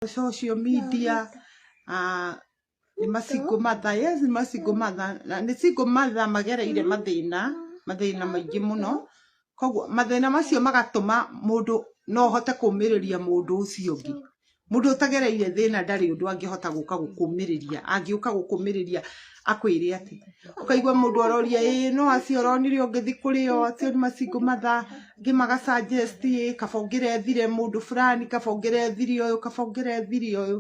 Social media, nĩ ma single mother, yes, nĩ ma single mother, na nĩ single mother magereire mathĩna, mathĩna maingĩ mũno. Koguo mathĩna macio magatũma mũndũ no ũhote kũmĩrĩria mũndũ ũcio ũngĩ. Mũndũ ũtagereire thĩna ndarĩ ũndũ angĩhota gũka gũkũmĩrĩria, angĩũka gũkũmĩrĩria akwĩre atĩ, ũkaigua mũndũ aroria ĩĩ no acio ũronire ũngĩthiĩ kũrĩ o, acio nĩ ma single mother, angĩ maga suggest ĩĩ kaba ũngĩrethire mũndũ fulani, kaba ũngĩrethire ũyũ, kaba ũngĩrethire ũyũ.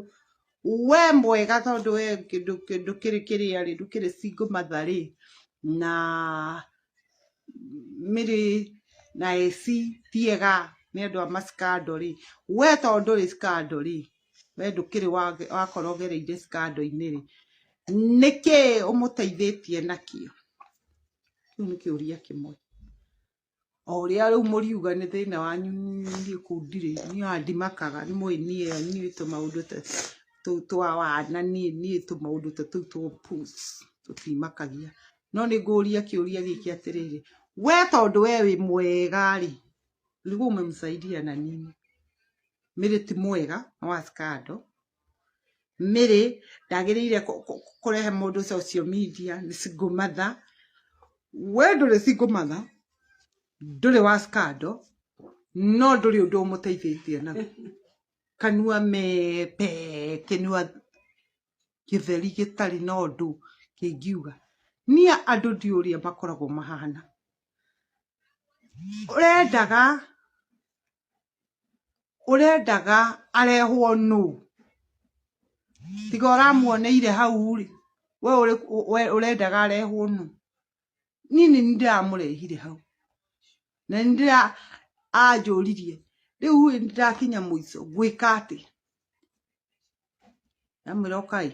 We mwega tondũ we ndũkĩrĩ kĩrĩa rĩ, ndũkĩrĩ single mother rĩ, na Mĩrĩ na AC ti ega nĩ andũ a ma scandal rĩ, we tondũ ndũrĩ scandal rĩ, we ndũkĩrĩ wakorwo ũgereire scandal-inĩ rĩ, nĩkĩ ũmũteithĩtie nakĩo? Kĩu nĩ kĩũria kĩmwe. O ũrĩa rĩu mũriuga nĩ thĩna wanyu niĩ kũu ndirĩ, niĩ ona ndimakaga, nĩ mũĩ niĩ niĩ tũmaũndũ twa wana niĩ niĩ tũmaũndũ ta tũu twa ũpuzi tũtimakagia. No nĩ ngũria kĩũria gĩkĩ atĩrĩrĩ, we tondũ we wĩ mwega rĩ, ulikuwa umemsaidia na nini? Mary ti mwega nĩ wa scandal. Mary ndagĩrĩire kũrehe mũndũ social media, nĩ single mother. We ndũrĩ single mother, ndũrĩ wa scandal, no ndũrĩ ũndũ ũmũteithĩtie naguo. Kanua mepe, kĩnua gĩtheri gĩtarĩ na ũndũ kĩngiuga. Niĩ andũ ndiũĩ ũrĩa makoragwo mahana. Ũrendaga ũrendaga arehwo nũ? Tiga ũramuoneire hau rĩ, we ũrendaga arehwo nũ? Niĩ nĩ niĩ ndĩramũrehire hau. Na nĩ ndĩra anjũririe, rĩu ĩ nĩndakinya mũico ngwĩka atĩa? Ndamwĩra ũkai,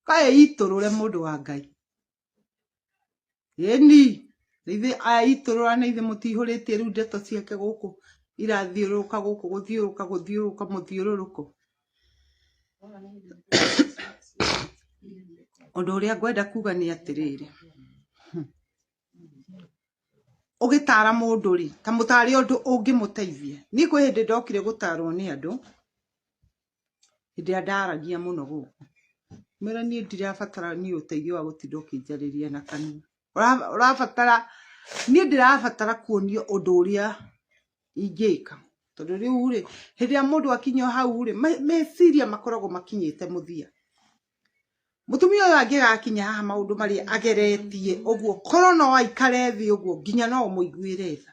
ũkai itũrũre mũndũ wa Ngai. Ĩni, ithe aitũrũra na ithe mũtihũrĩtie rĩu ndeto ciake gũkũ irathiũrũrũka gũkũ gũthiũrũrũka gũthiũrũrũka mũthiũrũrũko. Ũndũ ũrĩa ngwenda kuga nĩ atĩrĩrĩ, ũgĩtara mũndũ rĩ, ta mũtare ũndũ ũngĩmũteithia. Niĩ kwĩ hĩndĩ ndokire gũtarwo nĩ andũ, hĩndĩ ĩrĩa ndaragia mũno gũkũ. Ngĩmwĩra niĩ ndirabatara niĩ ũteithio wa gũtinda ũkĩnjarĩria na kanua. Ũrabatara, niĩ ndĩrabatara kuonio ũndũ ũrĩa ingĩka. Tondũ rĩu rĩ, hĩndĩ ĩrĩa mũndũ akinya hau rĩ, meciria makoragwo makinyĩte mũthia. Mũtumia ũyũ angĩgakinya haha maũndũ marĩa ageretie ũguo, korwo no aikare thĩ ũguo nginya no ũmũiguĩre tha.